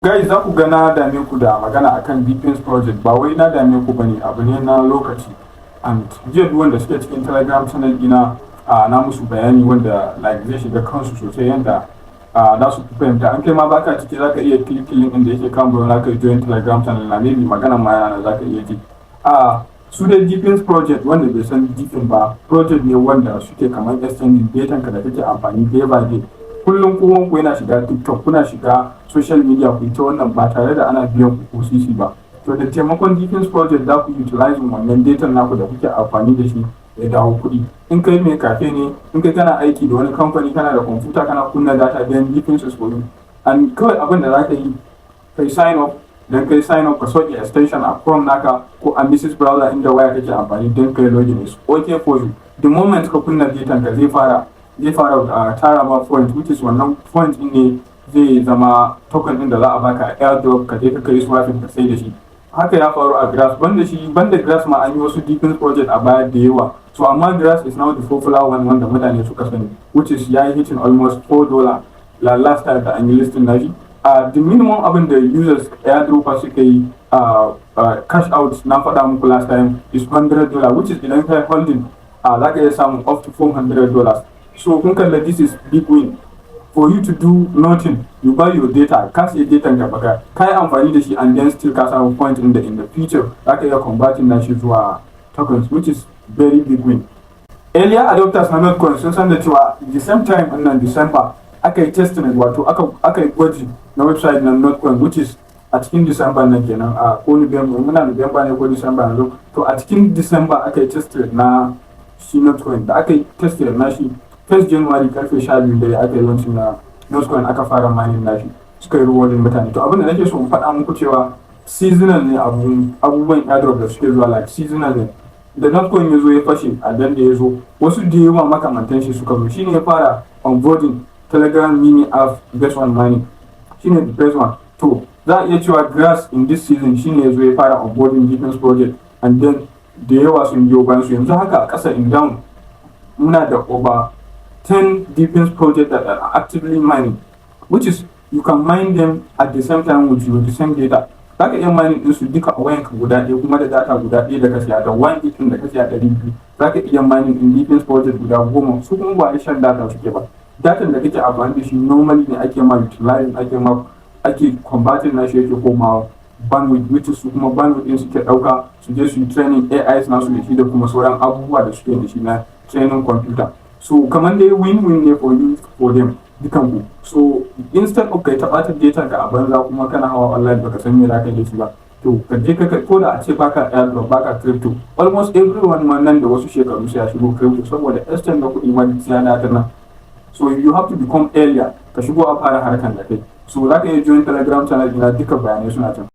Guys, za ku ga na dame ku da magana akan DePINs project. Ba wai na dame ku bane, abu ne na lokaci. And jiya duk wanda suke cikin Telegram channel dina, na musu bayani wanda like zai shiga kansu sosai, yanda za su fi fahimta. An kai ma baka ciki, zaka iya click link din da yake kan gurin, zaka join Telegram channel na, maybe magana ma yana zaka iya ji. Su dai DePINs project, wanda bai san DePIN ba, project ne wanda suke kamar exchanging data ka da kake amfani day by day. Kullum kowan ku yana shiga TikTok, kuna shiga social media, ku ta wannan ba tare da ana biyan ku ko sisi ba. To, da taimakon DePINs project za ku utilize wannan data naku da kuke amfani da shi ya dawo kuɗi. In kai mai cafe ne, in kai kana aiki da wani kamfani, kana da kwamfuta, kana kunna data, then DePINs is for you. And kawai abin da za ka yi, kai sign up. Dan kai sign up, ka sauke extension a Chrome naka ko a Mises Browser inda waya kake amfani, don kai login is okay for you. The moment ka kunna data ka, zai fara tara ma point, which is wannan point din ne zai zama token din da za a baka airdrop, ka je ka kai swapping ka sai da shi. Haka ya faru a Grass. Banda shi, banda Grass ma, an yi wasu DePINs project a baya da yawa. So amma Grass is now the popular one wanda mutane suka sani, which is ya yi hitting almost $4 la last time da an yi listing nashi. The minimum abin da users airdropper suka yi cash out, na faɗa muku last time, is $100, which is idan kai holding, za ka iya samun up to $400. So kun kalla, this is big win for you to do nothing. You buy your data, ka siya data ka, baka ka yi amfani da shi, and then still ka samu point in the future za ka iya converting nashi zuwa tokens, which is very big win. Earlier adopters na Notcoin sun san da cewa the same time nan December aka yi testing, wato aka yi gwaji na website na Notcoin, which is a cikin December nan kenan, a ko November, muna November ne ko December yanzu. To, a cikin December aka yi testing na shi Notcoin. Da aka yi testing na shi, 1st January karfe 12 dare aka yi launching na Notcoin, aka fara mining na shi, suka yi rewarding mutane. To, abin da nake so in faɗa muku cewa seasonal ne abubuwan airdrop da suke zuwa, like seasonal ne. Da Notcoin ya zo ya fashe a dan da ya zo, wasu da yawa makamantan shi suka zo. Shine ya fara onboarding Telegram mini app based on mining, shine the first one. To, za a iya cewa Grass in this season shine ya zo ya fara onboarding DePINs project, and then da yawa sun biyo bayan su. Yanzu haka a ƙasa in down muna da over 10 DePINs project that are actively mining, which is you can mine them at the same time with your the same data. Za ka iya mining din su duka a wayanka guda ɗaya, kuma da data guda ɗaya da ka siya, da 1 gig ɗin da ka siya 200, za ka iya mining din DePINs project guda 10. Su kuma ba shan data suke ba. Datan da kake amfani da shi normally ne ake ma utilizing, ake ma ake converting na shi yake komawa bandwidth, which is su kuma bandwidth din suke ɗauka su je su yi training AIs nasu da shi, da kuma sauran abubuwa da suke da shi na training computer. So kamar dai win-win ne for you, for them, dukan ku. So instead of kai ta ɓata data ka a banza, kuma kana hawa online baka san me za ka yi da shi ba, to ka je ka, ko da a ce baka airdrop, baka crypto, almost everyone ma nan da wasu shekaru sai ya shigo crypto, saboda exchange da kuɗi ma sai na ta nan. So you have to become earlier, ka shigo a fara harkan da kai. So za ka iya join Telegram channel ina, duka bayanai suna can.